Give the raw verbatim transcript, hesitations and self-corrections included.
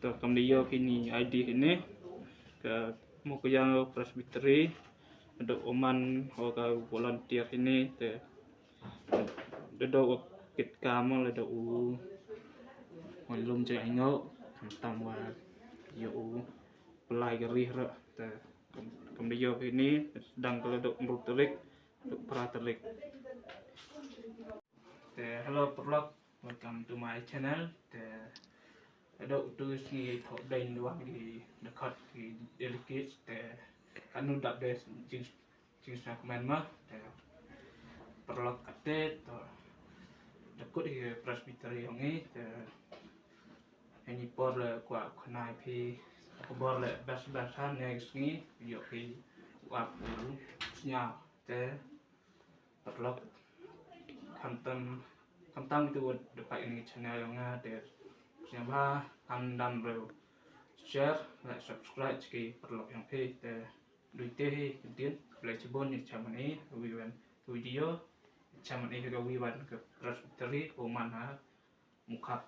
Te kam da ïoh kine ID kine ka Mawkynjang Presbytery, da u man ha ka volunteer kine te da dok kit kam la da u wan lum jai ngo tam wa ïoh u pelai ka rih ra te kam da ïoh kine dang ka la dok mrut tarik dok pra tarik. Te hello paralok, welcome to my channel. Te da utu sngi thok dai nduan ki da khot ki delegates te kanu dap de jing jing sna kmen ma te paralok kate to da kut hi Presbytery yong i te ini por le kwa khnai phi khubor le bas bas han ne sngi yo phi wap snya te paralok khamtam khamtam tu da pa ini channel yong nga te snya ba han dam reu share like subscribe ki paralok yong phi te dui te hi din le chibon ni chaman i wi wan video chaman i ga wi wan ka Presbytery u man ha Mukhap